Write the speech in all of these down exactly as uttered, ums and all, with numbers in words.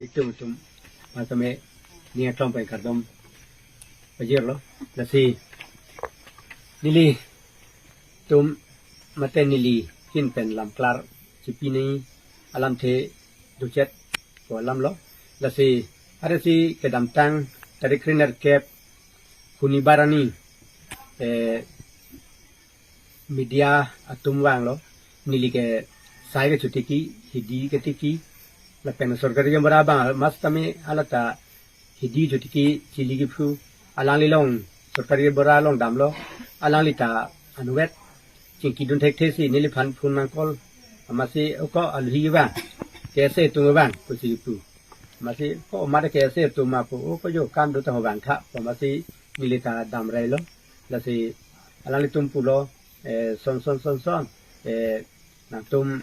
Itum itum, matame ning aklong pen kardom pajirlo. Lasi nelitum mate neli kin pen lamklar chipine alamthe duchet ko alamlo. Lasi arsi kedamtang tarik kre-nerkep Hunibar arni, eh, media atum vanglo, neli ke sai kechotiki, hidi ketiki, lapen sorkari gaonbura abang, matame hala ta hidi chotiki chili kephu, alangli along sorkari gaonbura along damlo, alangli ta anuvet chingkidun thekthe si neliphan phone nang call, amatsi oko aluhi abang, K S A atum abang, pusi pu. Amatsi ko mare K S A atum ma pu, o ko jo kam do ta ho abang tha, amatsi neli ta damrailo. Lasi alanglitum pulo, eh, son son son son, eh, nangtum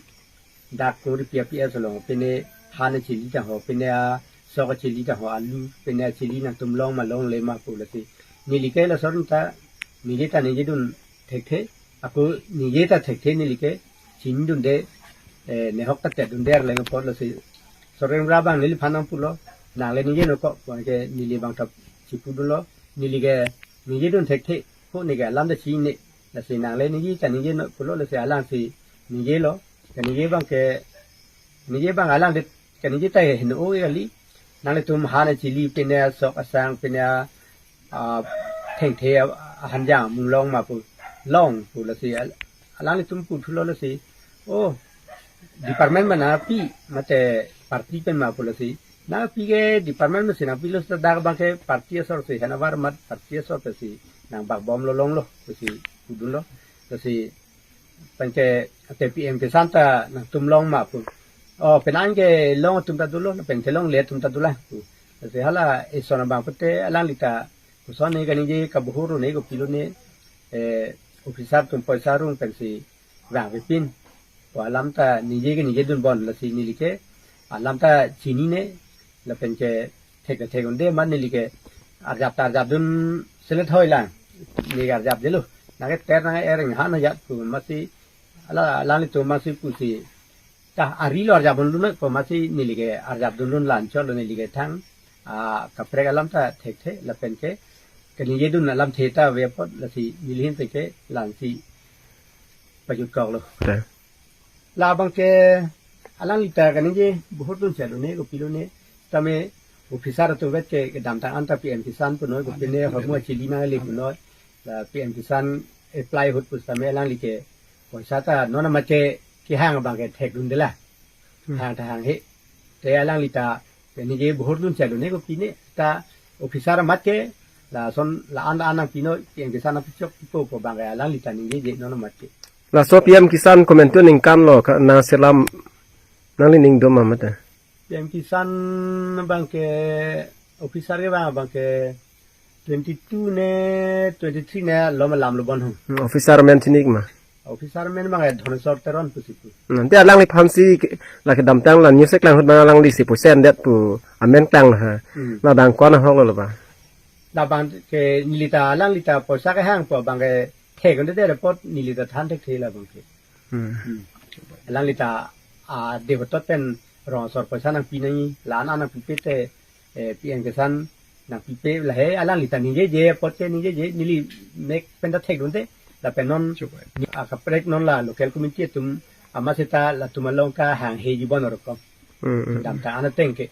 dak kuri pia pia solo, pine han chili ta ho, pine asok chili ta ho, alu, pine chili nangtum long ma longle ma pu. Lasi neli ke lason ta ningje ta ningjedun thekthe, ako ningje ta thekthe neli ke chinidunde, eh, nehok ta tedunde arleng apot. Lasi sorkari gaonbura abang neliphan nang pulo, nangle ningje noko, pu ke neli abang ta chipudunlo, neli ke ningjedun thekthe, ko neli ke alam ta chini, lasi nangle ningje ta ningje no pulo, lasi alangsi ningjelo, kaningje abang ke, ningje abang alang det, kaningje ta heno o kali, nanglitum han chili pine asok asang pine a, ah, thengthe a, ahanjang mung long ma pu, long pu. Lasi al-, alanglitum puthulo lasi, oh, department ma nangpi, mate party pen ma pu. Lasi nangpi ke department ma si nangpilo, seta dak abang ke party asor si, hanavar mat party asor si nangbak bomlo, longlo, si pudunlo. Lasi penke ate P M Kisan ta nangtum long ma pu. Oh, penang ke long atum ta dolo, pen kelongle atum ta dolang pu. Lasi hala eson abang pute alangli ta koson ne kaningje, kabohor ne kopilo ne, eh, officer atum poisa rung pensi vangvepin. Ko alam ta ningje ke ningjedun bon, lasi neli ke alam ta chinine, lapen ke thek thek unde, man neli ke arjap ta arjapdun selet hoi lang. Neli ke arjapdelo. Nang ke ter nang er nang han ajat pu, amatsi ala alanglitum amatsi pusi ta arilo arjapdunlun ko, amatsi neli ke arjapdunlun, la-anchotlo neli ke thang, ah, kaprek alam ta thekthe, lapen ke kaningjedun alamthe ta ave apot, lasi neli ahin penke la-ansi pajutkoklo. Te. Labang ke alangli ta kaningje bohor dun chalone kopilone, tame officer atum vet ke kedamtang anta P M Kisan punoi, kopine hormu chili nangle punoi, la P M Kisan apply ahut pusitame alangli ke poisa ta non amat ke kehang abang ke thekdundela. Hmm. Hang ta hanghe. Te alangli ta kaningje bohor dun chalone kopine, ta officer amat ke lason la-an la-an nangpinoi, P M Kisan nangpichok pipo pu abang ke alangli ta ningjeje non amat ke. Laso P M Kisan komantu ningkan lo ka nang selam nangli ning doma mate? P M Kisan abang ke officer ke abang, abang ke twenty-two ne, twenty-three ne lo ma lamlo bon ho. Hmm, officer amen chinik ma? Officer amen abang ke Dhoneswar Teron pusi pu. Hmm, te alangliphansi ke, la kedamtang la news eklang ahut abang alanglisi poisa endet pu amen klanglo ha. Hmm. La abang ko-an ahoklo ba? Labang ke neli ta alangli ta poisa kehang pu abang ke thekdunde apot neli ta than thekthe labang ke. Hmm. Hmm. Alangli ta, ah, devotot pen rong asor poisa nangpi nangji, la-an nangpipe te, eh, P M Kisan nangpipe lahei, alangli ta ningjeje apot ke ningjeje, neli mek pen ta thekdunde, lapen non, chubai, ni akaprek non la local committee atum amat seta latum along ta hangheji bon oro ko. Hmm, hmm. Kedamtang an ateng ke.